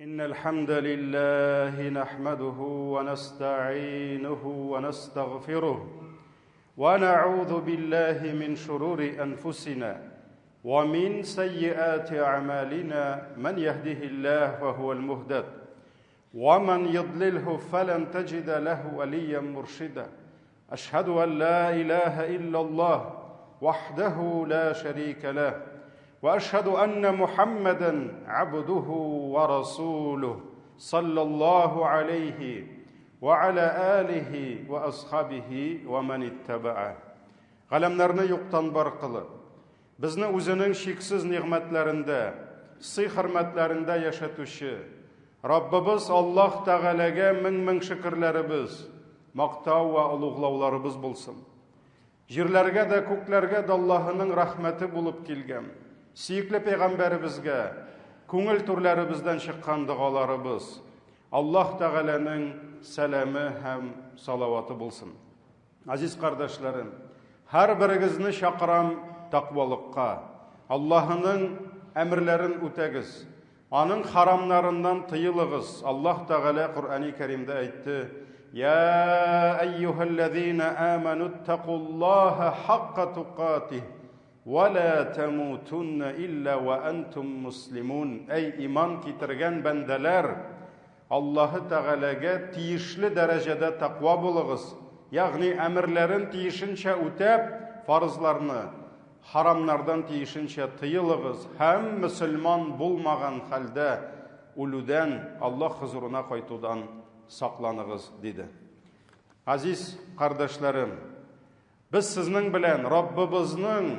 إن الحمد لله نحمده ونستعينه ونستغفره ونعوذ بالله من شرور أنفسنا ومن سيئات أعمالنا من يهده الله فهو المهتد ومن يضلله فلن تجد له وليا مرشدا أشهد أن لا إله إلا الله وحده لا شريك له واشهد ان محمدا عبده ورسوله صلى الله عليه وعلى اله واصحابه ومن اتبعه Галәмнәрне юктан бар кылып, безне үзенең чиксез нигъмәтләрендә, сый-хөрмәтләрендә яшәтүче Раббыбыз Аллаһ Тәгаләгә мең-мең шөкерләребез, мактау вә олуглауларыбыз булсын. Җирләргә дә, күкләргә дә Аллаһының рәхмәте булып килгән. Сөекле пәйгамбәребезгә күңел түрләребездән чыккан догаларыбыз, Аллаһ Тәгаләнең сәламе һәм салаваты булсын. Азиз кардәшләрем, һәрберегезне чакырам тәкъвалыкка. Аллаһының әмерләрен үтәгез. Аның харамнарыннан тыелыгыз. Аллаһ Тәгалә Коръәни Кәримдә әйтте: "Я әйюһәлләзина аману иттакуллаһа хакка тукатих ва ла тамутунна илля ва антум муслимун." Әй иман китергән бәндәләр, Аллаһы Тәгаләгә тиешле дәрәҗәдә тәкъва булыгыз, ягъни әмерләрен тиешенчә үтәп, фарызларны, харамнардан тиешенчә тыелыгыз һәм мөселман булмаган хәлдә үлүдән, Аллаһ хозурына кайтудан сакланыгыз, диде. Азиз кардәшләрем, без сезнең белән Раббыбызның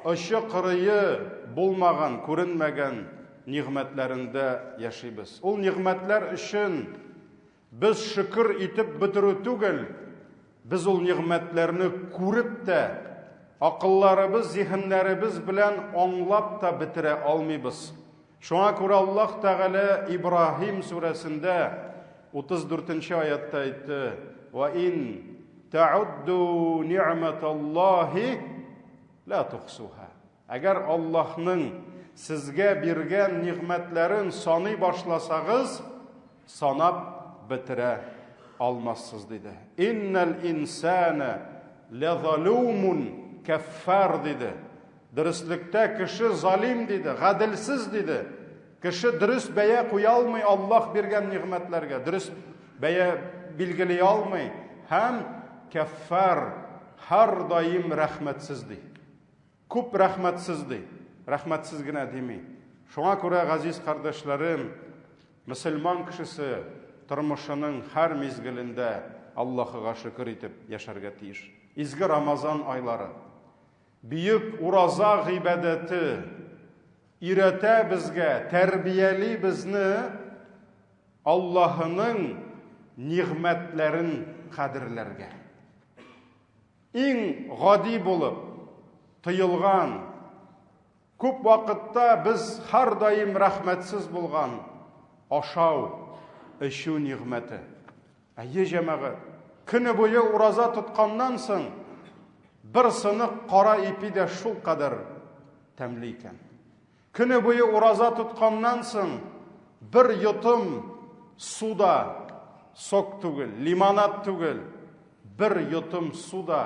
очы-кырые булмаган, күренмәгән нигъмәтләрендә яшибез. Ул нигъмәтләр өчен без шөкер итеп бетерү түгел, без ул нигъмәтләрне күреп тә, акылларыбыз, зиһеннәребез белән аңлап та бетерә алмыйбыз. Шуңа күрә Аллаһ Тәгалә Ибраһим сүрәсендә 34 нче аятта әйтте: "Ва ин та'удду ни'маталлаһи ла тухсуха." Әгәр Аллаһның сезгә биргән нигъмәтләрен саный башласагыз, санап бетерә алмассыз, диде. Иннал инсана лазалумун каффар, диде. Дөреслектә кеше залим, диде, гаделсез, диде. Кеше дөрес бәя куя алмый Аллаһ биргән нигъмәтләргә, дөрес бәя билгели алмый һәм кәффар һәрдаим рәхмәтсез ди. Күп рәхмәтсез ди. Рәхмәтсез генә дими. Шуңа күрә, газиз кардәшләрем, мөселман кешесе тормышының һәр мизгелендә Аллаһыга шөкер итеп яшәргә тиеш. Изге Рамазан айлары, бөек ураза гыйбадәте өйрәтә безгә, тәрбияли безне Аллаһының нигъмәтләрен кадерләргә. Иң гади булып тоелган, күп вакытта без һәрдаим рәхмәтсез булган ашау, эчү нигъмәте. Әйе, җәмәгать, көне буе ураза тотканнан соң бер сынык кара ипи дә шулкадәр тәмле икән. Көне буе ураза тотканнан соң бер йотым су да сок түгел, лимонад түгел, бер йотым су да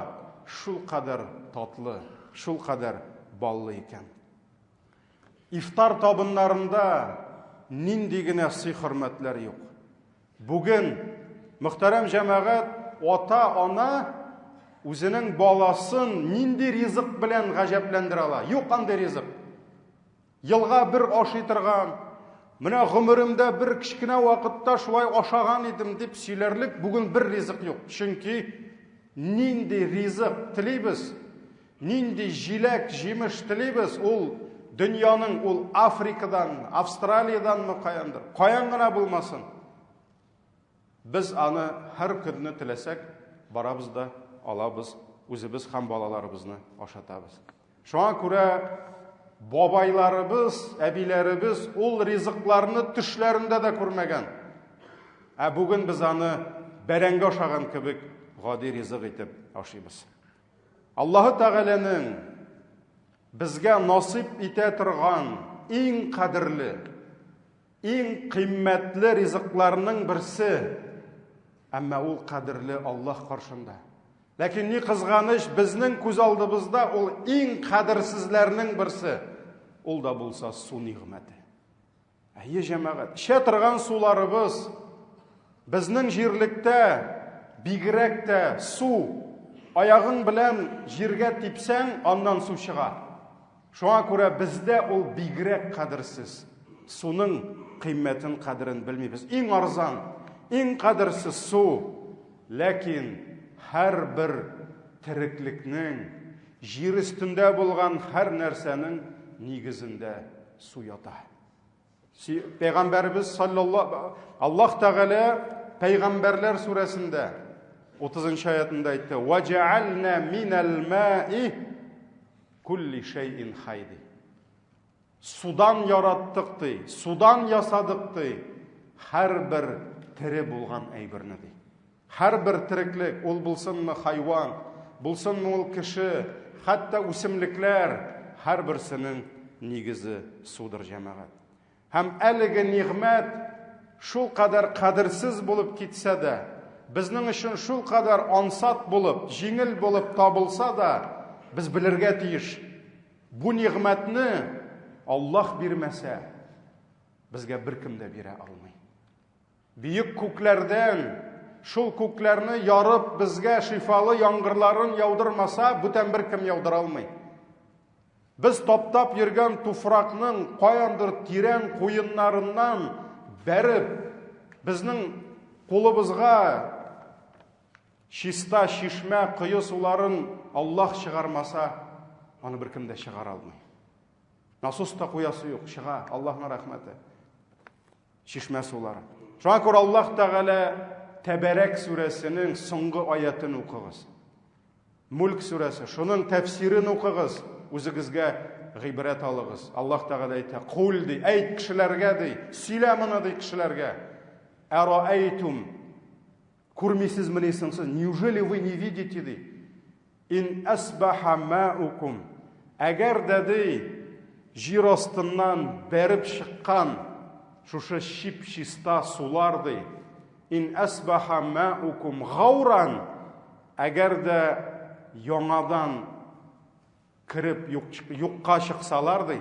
шулкадәр татлы, шулкадәр баллы икән. Ифтар табыннарында нинди генә сый-хөрмәтләр юк. Бүген, мөхтәрәм җәмәгать, ата-ана үзенең баласын нинди ризык белән гаҗәпләндерә ала? Юк андый ризык. Елга бер ашый торган, менә гомеремдә бер кечкенә вакытта шулай ашаган идем дип сөйләрлек бүген бер ризык юк. Чөнки нинди ризык телибез, Нинди җиләк, җимеш телибез, ул дөньяның, ул Африкадан, Австралиядәнме каяндыр, каян гына булмасын. Без аны һәр көнне теләсәк, барабыз да алабыз, үзебез һәм балаларыбызны ашатабыз. Шуңа күрә бабайларыбыз, әбиләребез ул ризыкларны төшләрендә дә күрмәгән. Ә бүген без аны бәрәңге ашаган кебек гади ризык итеп ашыйбыз. Аллаһы Тәгаләнең безгә насыйп итә торган иң кадерле, Иң кыйммәтле ризыкларның берсе, әмма ул кадерле Аллаһ каршында. Ләкин ни кызганыч, безнең күз алдыбызда ул иң кадерсезләрнең берсе. Ул да булса су нигъмәте. Әйе, җәмәгать, эчә торган суларыбыз безнең җирлектә бигрәк тә су аягың белән җиргә типсәң, аннан су чыга. Шуңа күрә бездә ул бигрәк кадерсез. Суның кыйммәтен, кадерен белмибез. Иң арзан, иң кадерсез су. Ләкин һәрбер тереклекнең, җир өстендә булган һәр нәрсәнең нигезендә су ята. Пәйгамбәребез саллаллаһу Аллаһ Тәгалә Пәйгамбәрләр сүрәсендә 30 аятында әйтте: "Ва җәгальна минәл маи Кулли шәйин хай ди. Судан яраттык ди, судан ясадык ди, һәрбер тере булган әйберне ди. Һәрбер тереклек, ул булсынмы хайван, булсынмы ул кеше, хәтта үсемлекләр, һәрберсенең нигезе судыр җәмәгать. Һәм әлеге нигъмәт шулкадәр кадерсез булып китсә дә, безнең өчен шулкадәр ансат булып, җиңел булып табылса да, без белергә тиеш, бу нигъмәтне Аллаһ бирмәсә, безгә беркем дә бирә алмый. Бөек күкләрдән, шул күкләрне ярып, безгә шифалы яңгырларын яудырмаса, бүтән беркем яудыра алмый. Без таптап йөргән туфракның каяндыр тирән куеннарыннан бәреп, безнең кулыбызга чиста чишмә, кое суларын Аллаһ чыгармаса, аны беркем дә чыгара алмый. Насос та куясы юк, чыга, Аллаһның рәхмәте. Чишмә сулары. Шуңа күрә Аллаһ Тәгалә Тәбәрәк сүрәсенең соңгы аятын укыгыз. Мүлк сүрәсе, шуның тәфсирен укыгыз, үзегезгә гыйбрәт алыгыз. Аллаһ Тәгалә әйтә, кул ди, әйт кешеләргә ди, сөйлә моны ди кешеләргә. Әраәйтум. Күрмисезмени соң сез? Неужели вы не видите ди? Ин асбаха маукум. Әгәр дә ди, җир астыннан бәреп чыккан шушы чип-чиста сулар ди, ин асбаха маукум гауран, Әгәр дә яңадан кереп юкка чыксалар, ди,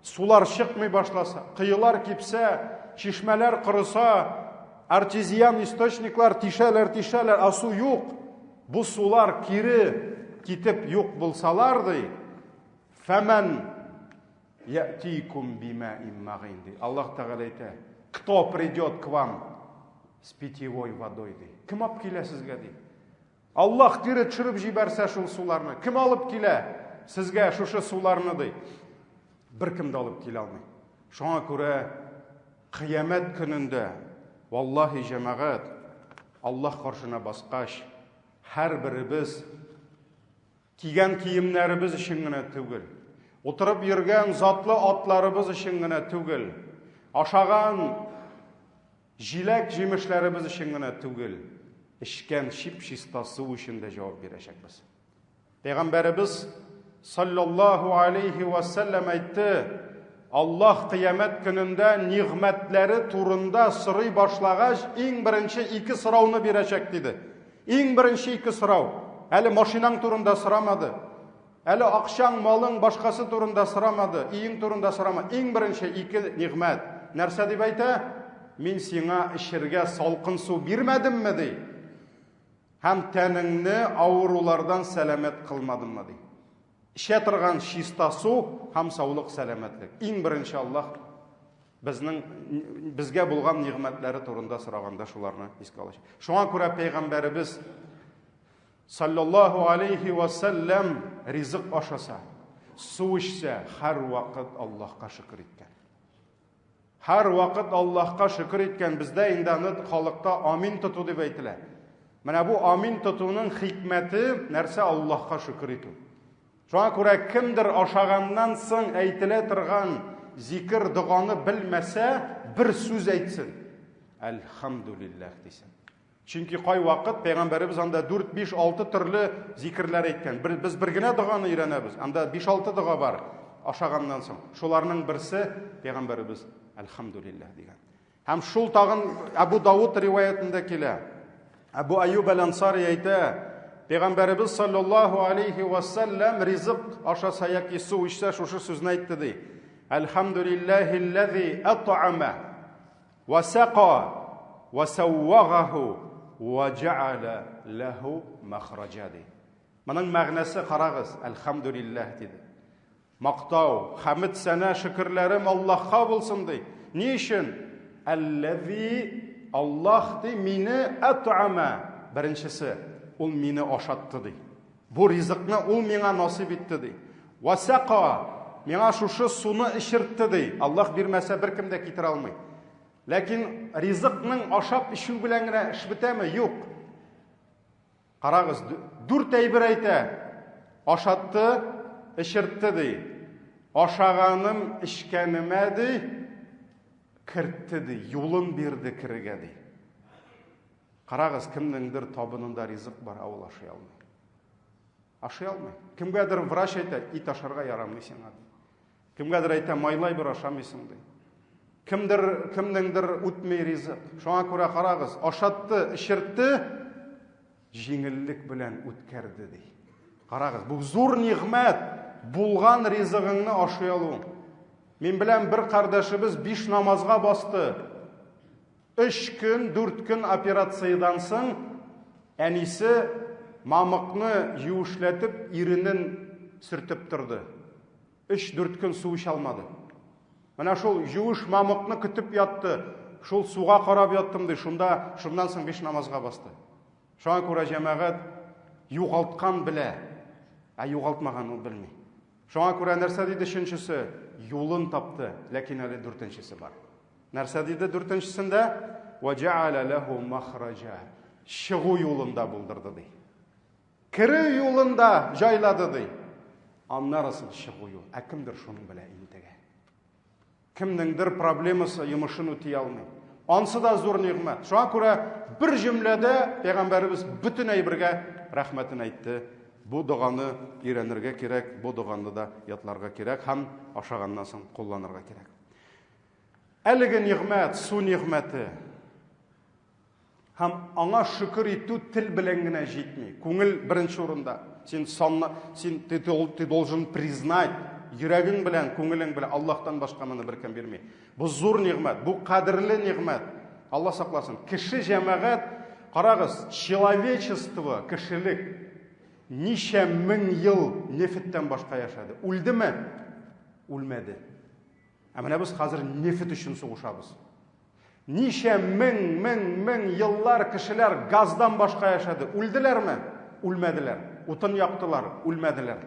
сулар чыкмый башласа, кыелар кипсә, чишмәләр корыса, артезиан источниклар тишәләр, тишәләр, ә су юк. Бу сулар кире китеп юк булсалар, ди, фәмән ятикум бимаин магин, ди. Аллаһ Тәгалә әйтә, кто придет к вам с питьевой водой, ди. Кем алып килә сезгә, ди. Аллаһ кире төшереп җибәрсә шул суларны. Кем алып килә сезгә шушы суларны, ди. Беркем дә алып килә алмый. Шуңа күрә кыямәт көнендә, валлаһи җәмәгать, Аллаһ каршына баскач, һәрберебез Кигән киемнәребез өчен генә түгел, утырып йөргән затлы атларыбыз өчен генә түгел, ашаган җиләк-җимешләребез өчен генә түгел, эчкән чип-чиста су өчен дә җавап бирәчәкбез. Пәйгамбәребез саллаллаһу алейхи ва саллям әйтте, Аллаһ кыямәт көнендә нигъмәтләре турында сорый башлагач, иң беренче ике сорауны бирәчәк диде. Иң беренче ике сорау. Әле машинаң турында сорамады. Әле акчаң, малың, башкасы турында сорамады, иең турында сорамады. Иң беренче ике нигъмәт. Нәрсә дип әйтә? Мин сиңа эчергә салкын су бирмәдемме ди? Һәм тәнеңне авырулардан сәламәт кылмадыммы ди? Эчә торган чиста су һәм саулык, сәламәтлек. Иң беренче Аллаһ безнең безгә булган нигъмәтләре турында сораганда шуларны искә алачак. Шуңа күрә пәйгамбәребез саллаллаһу алейхи ва саллям ризык ашаса, су эчсә, һәрвакыт Аллаһка шөкер иткән. Һәрвакыт Аллаһка шөкер иткән. Бездә инде аны халыкта амин тоту дип әйтелә. Менә бу амин тотуның хикмәте нәрсә Аллаһка шөкер итү. Шуңа күрә кемдер ашаганнан соң әйтелә торган зикер доганы белмәсә, бер сүз әйтсен. Әлхәмдулилләһ дисен. Чөнки кайвакыт пәйгамбәребез анда 4, 5, 6 төрле зикерләр әйткән. Бер, без бер генә доганы өйрәнәбез. Анда 5-6 дога бар ашаганнан соң. Шуларның берсе пәйгамбәребез. Әлхәмдүлилләһ дигән. Һәм шул тагын Әбу Давыд риваятендә килә. Әбу Аюб әл-Ансари әйтә, Пәйгамбәребез саллаллаһу алейхи ва саллям ризык ашаса яки су эчсә шушы сүзне әйтте ди. Әлхәмдүлилләһилләзи ат'ама ва сака ва саввагаху ва җәгәлә ләһу махраҗа ди. Моның мәгънәсе карагыз, әлхәмдүлилләһ диде. Мактау, хәмед сәнә шөкерләрем Аллаһка булсын ди. Ни өчен? Әлләзи Аллаһ ди мине ат'ама. Беренчесе, ул мине ашатты ди. Бу ризыкны ул миңа насыйп итте ди. Васака миңа шушы суны эчертте ди. Аллаһ бирмәсә беркем дә китерә алмый. Ләкин ризыкның ашап эчү белән генә эш бетәме? Юк. Карагыз, дүрт әйбер әйтә. Ашатты, эчертте ди. Ашаганым, эчкәнемә ди, кертте ди, юлын бирде керергә ди. Карагыз, кемнеңдер табынында ризык бар, ә ул ашый алмый. Ашый алмый. Кемгәдер врач әйтә, ит ашарга ярамый сиңа ди. Кемгәдер әйтә, майлай бер ашамыйсың ди. Кемдер, кемнеңдер үтми ризык. Шуңа күрә карагыз, ашатты, эчертте, җиңеллек белән үткәрде ди. Карагыз, бу зур нигъмәт, булган ризыгыңны ашый алу. Мин белән бер кардәшебез биш намазга басты. Өч көн, дүрт көн операциядән соң әнисе мамыкны юешләтеп иренен сөртеп торды. Өч-дүрт көн су эчә алмады. Менә шул юеш мамыкны көтеп ятты. Шул суга карап яттым ди. Шунда, шуннан соң биш намазга басты. Шуңа күрә җәмәгать югалткан белә, ә югалтмаган ул белми. Шуңа күрә нәрсә диде өченчесе? Юлын тапты, ләкин әле дүртенчесе бар. Нәрсә диде дүртенчесендә? Ва җәгәлә ләһу махраҗа. Чыгу юлын да булдырды ди. Керү юлын да җайлады ди. Аннарысын чыгу юл. Ә кемдер шуның белән интегә. Кемнеңдер проблемасы йомышын үти алмый. Ансы да зур нигъмәт. Шуңа күрә бер җөмләдә пәйгамбәребез бөтен әйбергә рәхмәтен әйтте. Бу доганы өйрәнергә кирәк, бу доганы да ятларга кирәк һәм ашаганнан соң кулланырга кирәк. Әлеге нигъмәт, су нигъмәте. Һәм аңа шөкер итү тел белән генә җитми. Күңел беренче урында. Син санны, син ты, ты должен признать йөрәгең белән, күңелең белән Аллаһтан башка моны беркем бирми. Бу зур нигъмәт, бу кадерле нигъмәт. Алла сакласын. Кеше җәмәгать, карагыз, человечество, кешелек ничә мең ел нефтьтән башка яшәде. Үлдеме? Үлмәде. Ә менә без хәзер нефть өчен сугышабыз. Ничә мең, мең, мең еллар кешеләр газдан башка яшәде. Үлделәрме? Үлмәделәр. Утын яктылар, үлмәделәр.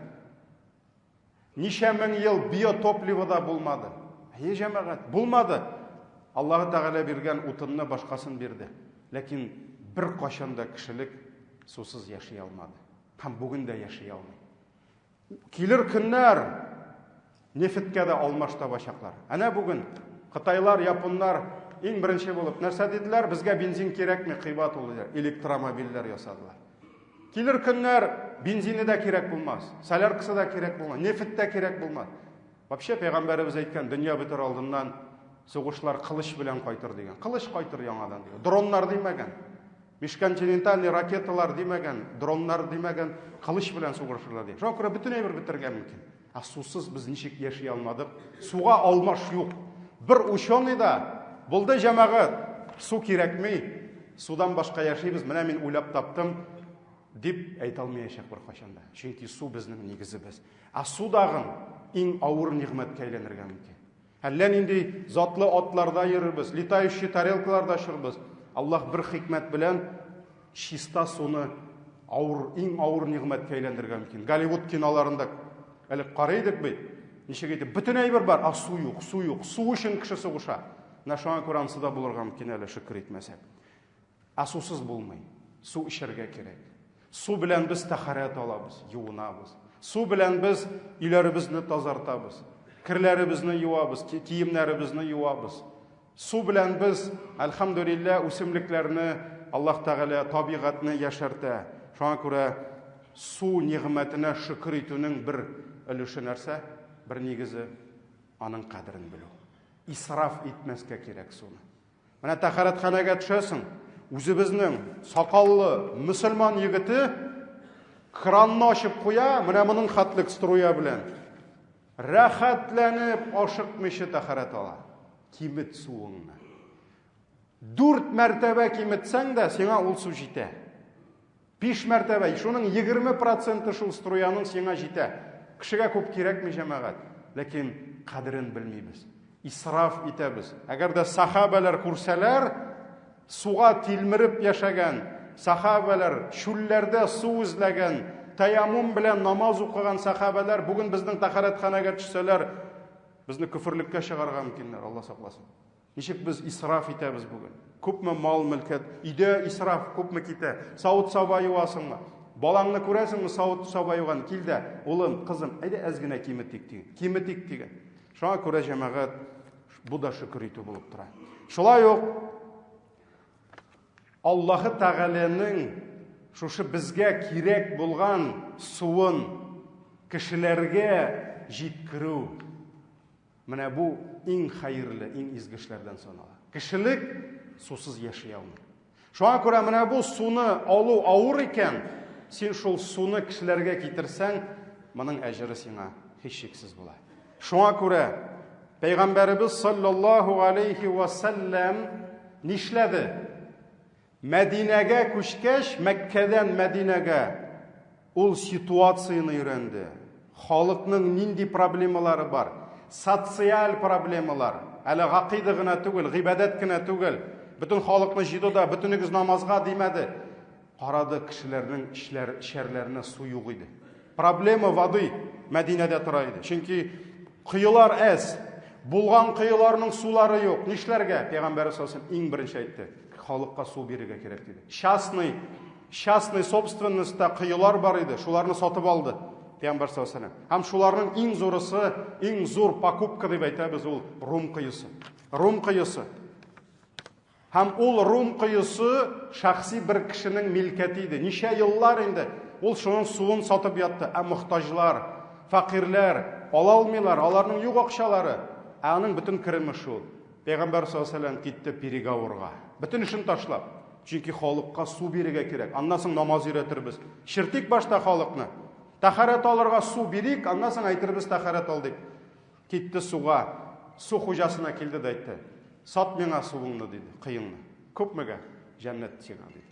Ничә мең ел биотопливо да булмады. Әйе, җәмәгать, булмады. Аллаһы Тәгалә биргән утынны башкасын бирде. Ләкин бер кашан да кешелек сусыз яши алмады. Һәм бүген дә яши алмый. Килер көннәр нефтькә дә алмаш табачаклар. Әнә бүген кытайлар, японнар иң беренче булып нәрсә диделәр? Безгә бензин кирәкми, кыйбат ул диләр. Электромобильләр ясадылар. Килер көннәр бензины да кирәк булмас, соляркасы да кирәк булмас, нефть тә кирәк булмас. Вообще пәйгамбәребез әйткән, дөнья бетер алдыннан сугышлар кылыч белән кайтыр дигән. Кылыч кайтыр яңадан дигән. Дроннар димәгән. Межконтинентальный ракеталар димәгән, дроннар димәгән, кылыч белән сугышырлар дигән. Шуңа күрә бөтен әйбер бетерергә мөмкин. Ә сусыз без ничек яши алмадык? Суга алмаш юк. Бер ученый да булды җәмәгать, су кирәкми, судан башка яшибез, менә мин уйлап таптым дип әйтә алмаячак беркайчан да. Чөнки су безнең нигезебез. Ә су дагын иң авыр нигъмәткә әйләнергә мөмкин. Әллә нинди затлы атларда йөрербез, летающий тарелкаларда очырбыз. Аллаһ бер хикмәт белән чиста суны авыр, иң авыр нигъмәткә әйләндерергә мөмкин. Голливуд киноларында әле карый идек бит. Ничек итеп бөтен әйбер бар, а су юк, су юк. Су өчен кеше сугыша. Менә шуңа күрә ансы да булырга мөмкин әле шөкер итмәсәк. Ә сусыз булмый. Су эчәргә кирәк. Су белән без тәһарәт алабыз, юынабыз. Су белән без өйләребезне тазартабыз. Керләребезне юабыз, киемнәребезне юабыз. Су белән без, әлхәмдүлилләһ, үсемлекләрне Аллаһ Тәгалә табигатьне яшәртә. Шуңа күрә су нигъмәтенә шөкер итүнең бер өлеше нәрсә? Бер нигезе аның кадерен белү. Исраф итмәскә кирәк суны. Менә тәһарәтханәгә төшәсең, үзебезнең сакаллы мөселман егете кранны ачып куя, менә моның хәтлек струя белән. Рәхәтләнеп, ашыкмыйча тәһарәт ала. Кимет суыңны. Дүрт мәртәбә киметсәң дә, сиңа ул су җитә. Биш мәртәбә, шуның 20 проценты шул струяның сиңа җитә. Кешегә күп кирәкми, җәмәгать. Ләкин кадерен белмибез. Исраф итәбез. Әгәр дә сахабәләр күрсәләр, суга тилмереп яшәгән, сахабәләр чүлләрдә су эзләгән, таяммум белән намаз укыган сахабәләр бүген безнең тәһарәтханәгә төшсәләр, безне көферлеккә чыгарырга мөмкиннәр, Алла сакласын. Ничек без исраф итәбез бүген? Күпме мал-мөлкәт, өйдә исраф күпме китә? Савыт-саба юасыңмы? Балаңны күрәсеңме савыт-саба юган? Кил дә, улым, кызым, әйдә әз генә киметик дигән. Киметик дигән. Шуңа күрә җәмәгать бу да шөкер итү булып тора. Шулай ук Аллаһы Тәгаләнең шушы безгә кирәк булган суын кешеләргә җиткерү Менә бу иң хәерле, иң изге эшләрдән санала. Кешелек сусыз яши алмый. Шуңа күрә менә бу суны алу авыр икән, син шул суны кешеләргә китерсәң, моның әҗере сиңа һичшиксез була. Шуңа күрә Пәйгамбәребез саллаллаһу алейхи ва саллям нишләде? Мәдинәгә күчкәч, Мәккәдән Мәдинәгә, ул ситуацияне өйрәнде. Халыкның нинди проблемалары бар? Социаль проблемалар. Әле гакыйда гына түгел, гыйбадәт кенә түгел. Бөтен халыкны җыйды да, бөтенегез намазга димәде. Карады, кешеләрнең эчләр, эчәрләренә су юк иде. Проблема воды Мәдинәдә тора иде. Чөнки коелар әз. Булган коеларның сулары юк. Нишләргә? Пәйгамбәр саллаллаху иң беренче әйтте. Халыкка су бирергә кирәк диде. Частный, частный собственностьта коелар бар иде. Шуларны сатып алды. Пәйгамбәр саллаллаху Һәм шуларның иң зурысы, иң зур покупка дип әйтәбез ул Рум коесы. Рум коесы. Һәм ул Рум коесы шәхси бер кешенең милкәте иде. Ничә еллар инде ул шуның суын сатып ятты. Ә мохтаҗлар, фәкыйрьләр ала алмыйлар, аларның юк акчалары. Ә аның бөтен кереме шул. Пәйгамбәр саллаллаһу алейһи ва китте переговорга. Бөтен эшен ташлап. Чөнки халыкка су бирергә кирәк. Аннан соң намаз өйрәтербез. Чертик башта халыкны. Тәһарәт алырга су бирик, аннан соң әйтербез тәһарәт ал дип. Китте суга. Су хуҗасына килде дә әйтте. Сат миңа суыңны, диде, кыеңны. Күпмегә? Җәннәт сиңа, диде.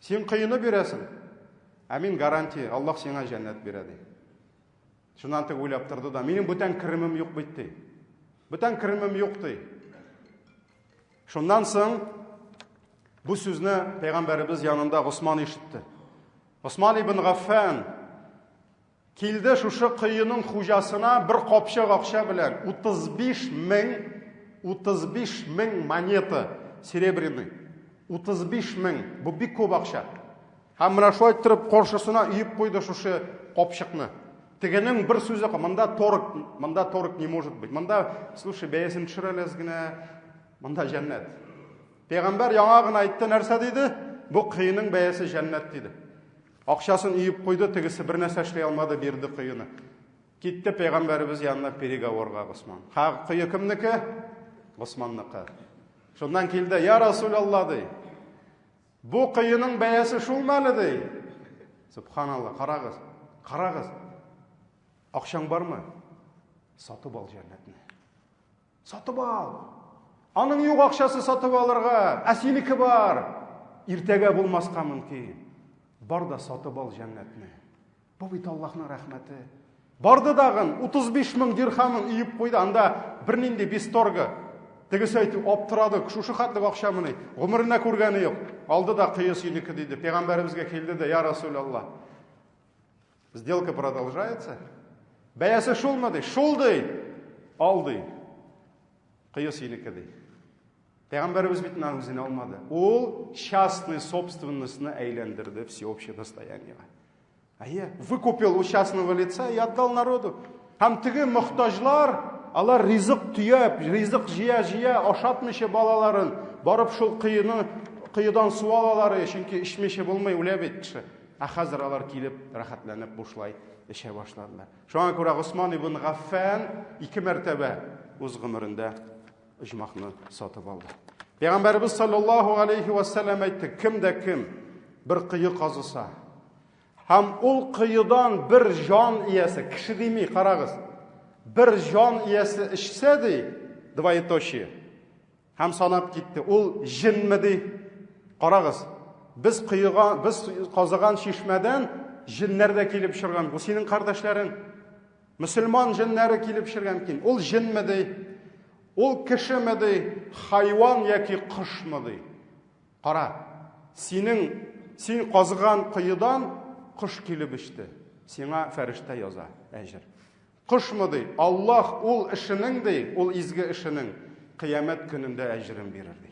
Син кыены бирәсең, ә мин гарантия, Аллаһ сиңа җәннәт бирә, ди. Шуннан теге уйлап торды да, минем бүтән керемем юк бит, ди. Бүтән керемем юк, ди. Шуннан соң бу сүзне пәйгамбәребез янында Госман ишетте. Госман ибн Гаффан Килде шушы коеның хуҗасына бер капчык акча белән 35 мең 35 мең монета серебряный. 35 мең. Бу бик күп акча. Һәм менә шулай иттереп каршысына өеп куйды шушы капчыкны. Тегенең бер сүзе монда торг, монда торг не может быть. Монда, слушай, бәясен төшер әле әз генә. Монда җәннәт. Пәйгамбәр яңа гына әйтте, нәрсә диде? Бу коеның бәясе җәннәт диде. Акчасын өеп куйды, тегесе бер нәрсә эшли алмады, бирде коены. Китте пәйгамбәребез янына переговорга Госман. Ха, кое кемнеке? Госманныкы. Шуннан килде, я Расулалла ди. Бу коеның бәясе шулмы әле ди. Субханалла, карагыз, карагыз. Акчаң бармы? Сатып ал җәннәтне. Сатып ал. Аның юк акчасы сатып алырга, ә синеке бар. Иртәгә булмаска мөмкин. Бар да сатып ал җәннәтне. Бу бит Аллаһның рәхмәте. Барды дагын 35 мең дирхамын өеп куйды, анда бернинди без торга. Тегесе әйтеп аптырады, шушы хәтлек акчамыни? Гомеренә күргәне юк. Алды да кое синеке диде. Пәйгамбәребезгә килде дә, я Расулаллаһ. Сделка продолжается. Бәясе шулмы ди? Шул ди. Ал ди. Кое синеке ди. Пәйгамбәребез бит моны үзенә алмады. Ул частный собственностьны әйләндерде всеобщее достояниега. Әйе, выкупил у частного лица и отдал народу. Һәм теге мохтаҗлар, алар ризык төяп, ризык җыя-җыя, ашатмыйча балаларын, барып шул коены, коедан су алалар, чөнки эчмичә булмый, үлә бит кеше. Ә хәзер алар килеп, рәхәтләнеп бушлай эчә башладылар. Шуңа күрә Госман ибн Гаффан ике мәртәбә үз гомерендә оҗмахны сатып алды. Пәйгамбәребез саллаллаһу алейхи ва саллям әйтте, кем дә кем бер кое казыса, һәм ул коедан бер җан иясе, кеше дими, карагыз, бер җан иясе эчсә ди, двоеточие, һәм санап китте, ул җенме ди? Карагыз, без коега, без казыган чишмәдән җеннәр дә килеп чыган. Бу синең кардәшләрең. Мөселман җеннәре килеп чыган мөмкин. Ул җенме ди? Ул кешеме ди? Хайван яки кошмы ди? Кара, синең син казыган коедан кош килеп эчте. Сиңа фәрештә яза әҗер. Кошмы ди? Аллаһ ул эшенең ди, ул изге эшенең кыямәт көнендә әҗерен бирер ди.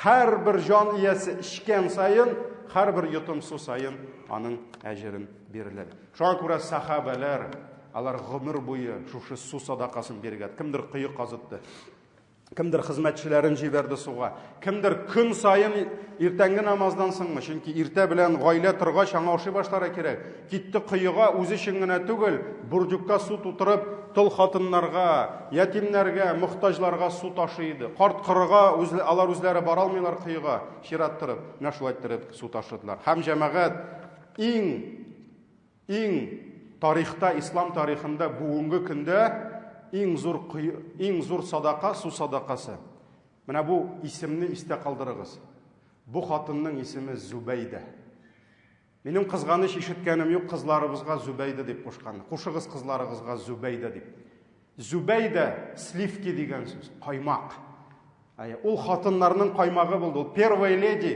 Һәрбер җан иясе эчкән саен, һәрбер йотым су саен аның әҗерен бирелер. Шуңа күрә сахабәләр, алар гомер буе шушы су садакасын биргән. Кемдер кое казытты, кемдер хезмәтчеләрен җибәрде суга, кемдер көн саен иртәнге намаздан соңмы, чөнки иртә белән гаилә торгач аңа ашый башларга кирәк. Китте коега үзе өчен генә түгел, бурдюкка су тутырып, тол хатыннарга, ятимнәргә, мохтаҗларга су ташый иде. Карт-корыга үз, алар үзләре бара алмыйлар коега, чират торып, менә шулай иттереп су ташыдылар. Һәм җәмәгать иң иң тарихта, ислам тарихында бүгенге көндә иң зур иң зур садака су садакасы. Менә бу исемне истә калдырыгыз. Бу хатынның исеме Зубәйдә. Минем кызганыч ишеткәнем юк кызларыбызга Зүбәйдә дип кушканны. Кушыгыз кызларыгызга Зүбәйдә дип. Зүбәйдә сливки дигән сүз, каймак. Әйе, ул хатыннарның каймагы булды. Ул первая леди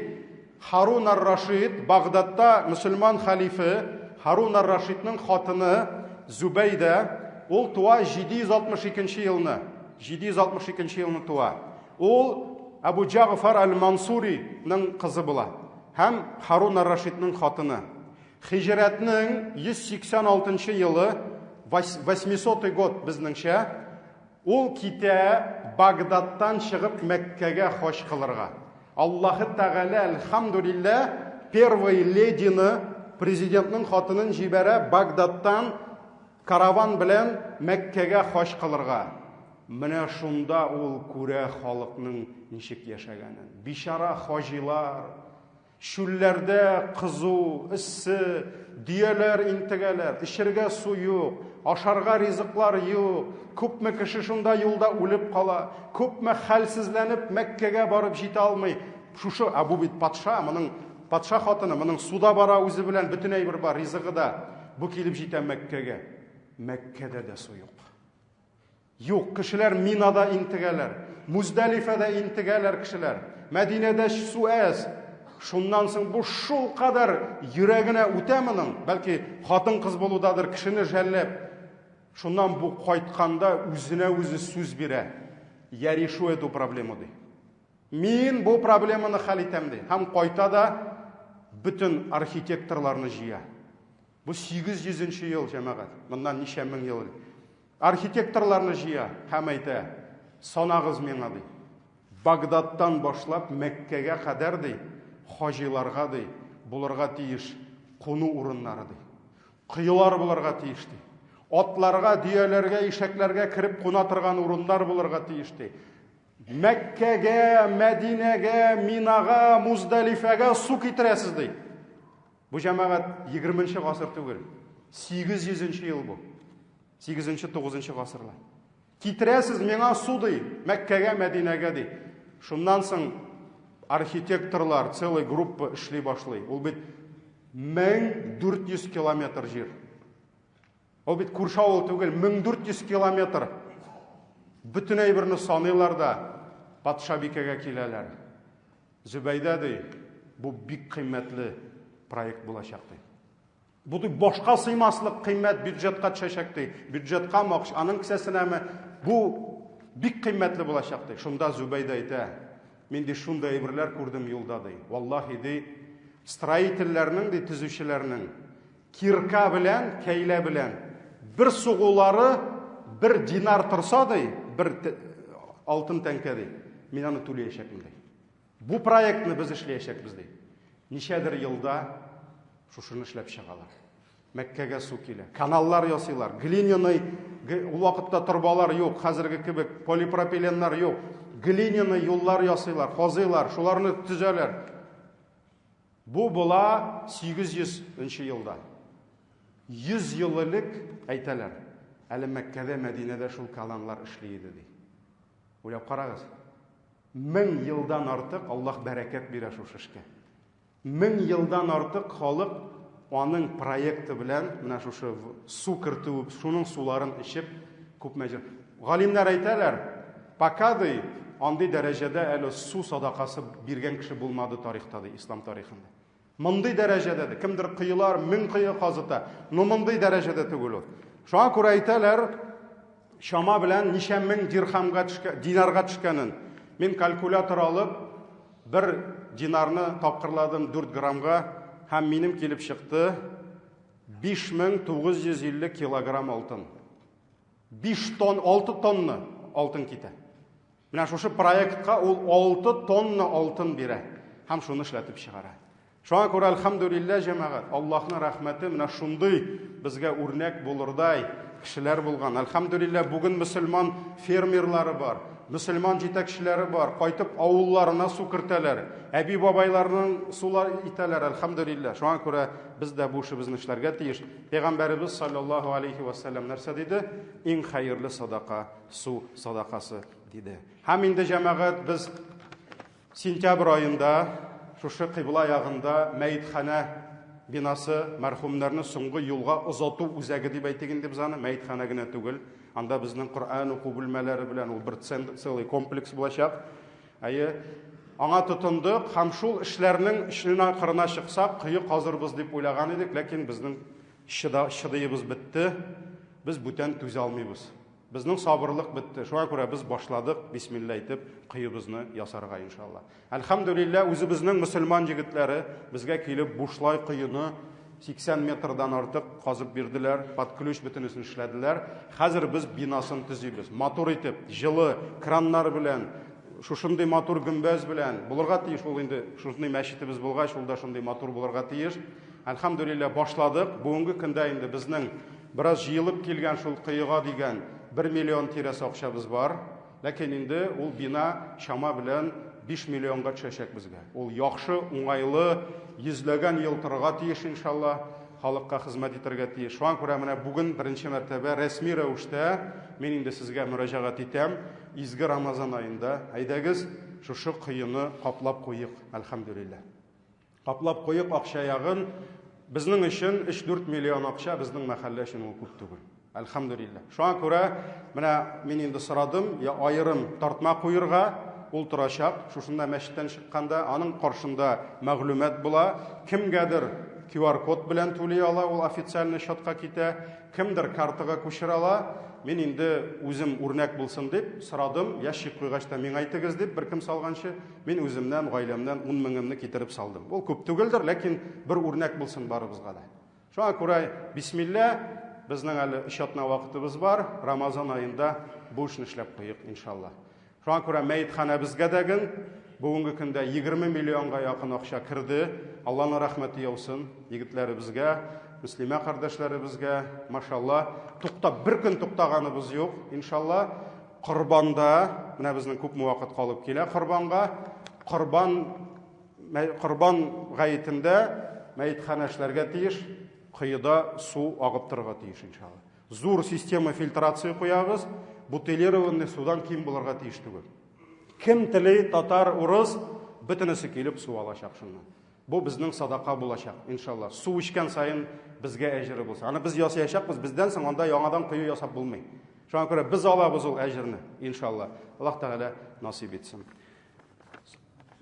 Харун ар-Рашид Багдадта мөселман халифе Харун ар-Рашидның хатыны Зүбәйдә, ул туа 762 елны. 762 елны туа. Ул Абу Джагфар аль-Мансуриның кызы була. Һәм Һарун ар-Рашидның хатыны. Хиҗрәтнең 186 нчы елы, 800 год безнеңчә, ул китә Багдадтан чыгып Мәккәгә хаҗ кылырга. Аллаһы Тәгалә, әлхәмдүлилләһ, первый ледины, президентның хатынын җибәрә Багдадтан караван белән Мәккәгә хаҗ кылырга. Менә шунда ул күрә халыкның ничек яшәгәнен. Бичара хаҗилар, чүлләрдә кызу, эссе, дөяләр интегәләр, эчергә су юк, ашарга ризыклар юк. Күпме кеше шунда юлда үлеп кала, күпме хәлсезләнеп Мәккәгә барып җитә алмый. Шушы, ә бу бит патша, моның патша хатыны, моның су да бара үзе белән, бөтен әйбер бар, ризыгы да. Бу килеп җитә Мәккәгә. Мәккәдә дә су юк. Юк, кешеләр Минада интегәләр, Муздалифәдә интегәләр кешеләр. Мәдинәдә су әз. Шуннан соң бу шул кадәр йөрәгенә үтә моның, бәлки хатын-кыз булудадыр, кешене жәлләп. Шуннан бу кайтканда үзенә үзе сүз бирә. Я решу эту проблему, ди. Мин бу проблеманы хәл итәм, ди. Һәм кайта да бөтен архитекторларны җыя. Бу 800 нче ел, җәмәгать. Моннан ничә мең ел элек. Архитекторларны җыя һәм әйтә, санагыз миңа, ди. Багдадтан башлап Мәккәгә кадәр, ди, хаҗиларга, ди, булырга тиеш куну урыннары, ди. Коелар булырга тиеш, ди. Атларга, дөяләргә, ишәкләргә кереп куна торган урыннар булырга тиеш, ди. Мәккәгә, Мәдинәгә, Минага, Муздалифәгә су китерәсез, ди. Бу җәмәгать 20 гасыр түгел, 800 ел бу. 8-9 гасырлар. Китерәсез миңа су ди, Мәккәгә, Мәдинәгә ди. Шуннан соң архитекторлар целый группа эшли башлый. Ул бит 1400 километр җир. Ул бит күрше авыл түгел, 1400 километр. Бөтен әйберне саныйлар да патшабикәгә киләләр. Зөбәйдә ди, бу бик кыйммәтле проект булачак ди. Бу ди башка сыймаслык кыйммәт бюджетка төшәчәк ди. Бюджеткамы, аның кесәсенәме? Бу бик кыйммәтле булачак ди. Шунда Зөбәйдә әйтә, мин ди шундый әйберләр күрдем юлда ди. Валлаһи ди, строительләрнең ди, төзүчеләрнең кирка белән, кәйлә белән бер сугулары бер динар торса ди, бер алтын тәңкә ди, мин аны түләячәкмен ди. Бу проектны без эшләячәкбез ди. Ничәдер елда шушыны эшләп чыгалар. Мәккәгә су килә. Каналлар ясыйлар. Глиняный, ул вакытта торбалар юк, хәзерге кебек полипропиленнар юк. Глиняный юллар ясыйлар, казыйлар, шуларны төзәләр. Бу була 800 нче елда. 100 ел элек әйтәләр. Әле Мәккәдә, Мәдинәдә шул каналлар эшли иде ди. Уйлап карагыз. 1000 елдан артык Аллаһ бәрәкәт бирә шушы эшкә. 1000 елдан артык халык аның проекты белән менә шушы су кертү, шуның суларын эчеп күпме әҗер. Галимнәр әйтәләр, пока ди, андый дәрәҗәдә әле су садакасы биргән кеше булмады тарихта ди, ислам тарихында. Мондый дәрәҗәдә дә кемдер коелар, мең кое казыта, но мондый дәрәҗәдә түгел ул. Шуңа күрә әйтәләр, чама белән ничә мең дирхамга төшкән, динарга төшкәнен. Мин калькулятор алып, бер динарны тапкырладым 4 граммга һәм минем килеп чыкты 5950 килограмм алтын. 5 тонн, 6 тонна алтын китә. Менә шушы проектка ул 6 тонна алтын бирә һәм шуны эшләтеп чыгара. Шуңа күрә, әлхәмдүлилләһ, җәмәгать, Аллаһның рәхмәте менә шундый безгә үрнәк булырдай кешеләр булган. Әлхәмдүлилләһ, бүген мөселман фермерлары бар, мөселман җитәкчеләре бар, кайтып авылларына су кертәләр, әби-бабайларының сулар итәләр, әлхәмдүлилләһ. Шуңа күрә без дә бу эшебезне эшләргә тиеш. Пәйгамбәребез саллаллаһу алейхи ва сәлләм нәрсә диде? Иң хәерле садака су садакасы диде. Һәм инде җәмәгать без сентябрь аенда шушы кыйбла ягында мәетханә бинасы, мәрхүмнәрне соңгы юлга озату үзәге дип әйтик инде без аны, мәетханә генә түгел. Анда безнең Коръән уку бүлмәләре белән ул бер целый комплекс булачак. Әйе, аңа тотындык һәм шул эшләрнең эшенә кырына чыксак, кое казырбыз дип уйлаган идек, ләкин безнең чыдыебыз бетте. Без бүтән түзә алмыйбыз. Безнең сабырлык бетте. Шуңа күрә без башладык, бисмилла әйтеп, коебызны ясарга, иншалла. Әлхәмдүлилләһ, үзебезнең мөселман егетләре безгә килеп бушлай коены 80 метрдан артык казып бирделәр, под ключ бөтенесен эшләделәр. Хәзер без бинасын төзибез. Матур итеп, җылы краннар белән, шушындый матур гөмбәз белән булырга тиеш ул инде. Шушындый мәчетебез булгач, ул да шундый матур булырга тиеш. Әлхәмдүлилләһ, башладык. Бүгенге көндә инде безнең бераз җыелып килгән шул коега дигән 1 миллион тирәсе акчабыз бар. Ләкин инде ул бина чама белән 5 миллионга төшәчәк безгә. Ул яхшы, уңайлы, йөзләгән ел торырга тиеш, иншалла, халыкка хезмәт итәргә тиеш. Шуңа күрә менә бүген беренче мәртәбә рәсми рәвештә мин инде сезгә мөрәҗәгать итәм. Изге Рамазан аенда әйдәгез, шушы коены каплап куйык, әлхәмдүлилләһ. Каплап куйык акча ягын. Безнең өчен 3-4 миллион акча безнең мәхәллә өчен ул күп түгел. Әлхәмдүлилләһ. Шуңа күрә менә мин инде сорадым, я аерым тартма куерга, ул торачак. Шушында мәчеттән чыкканда аның каршында мәгълүмат була. Кемгәдер QR-код белән түли ала, ул официальный счетка китә. Кемдер картага күчерә ала. Мин инде үзем үрнәк булсын дип сорадым, ящик куйгач та миңа әйтегез дип, беркем салганчы. Мин үземнән, гаиләмнән 10 меңемне китереп салдым. Ул күп түгелдер, ләкин бер үрнәк булсын барыбызга да. Шуңа күрә бисмилла, безнең әле өч атна вакытыбыз бар, Рамазан аенда бу эшне эшләп куйык, иншалла. Шуңа күрә мәетханәбезгә дә ген бүгенге көндә 20 миллионга якын акча керде. Алланың рәхмәте яусын егетләребезгә, мөслимә кардәшләребезгә, машалла. Туктап, бер көн туктаганыбыз юк, иншалла. Корбанда, менә безнең күпме вакыт калып килә корбанга, корбан корбан гаетендә мәетханә эшләргә тиеш, коеда су агып торырга тиеш, иншалла. Зур система фильтрация куябыз, бутилированный судан ким булырга тиеш түгел. Кем тели, татар, урыс, бөтенесе килеп су алачак шуннан. Бу безнең садака булачак, иншалла. Су эчкән саен безгә әҗере булса. Аны без ясаячакбыз, бездән соң анда яңадан кою ясап булмый. Шуңа күрә без алабыз ул әҗерне, иншалла. Аллаһ Тәгалә насыйп итсен.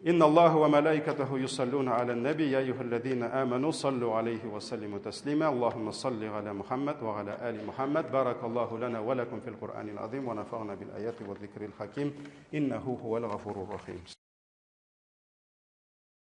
Инна Аллаһу ва малаикатаху юсаллуна аля наби я айюхаллазина аману саллу алейхи ва саллиму таслима. Аллаһумма салли аля Мухаммад ва аля али Мухаммад. Баракаллаху лана ва лакум фил Кур'анил азим ва нафагна бил аяти ва зикрил хаким. Иннаху хувал гафурур рахим.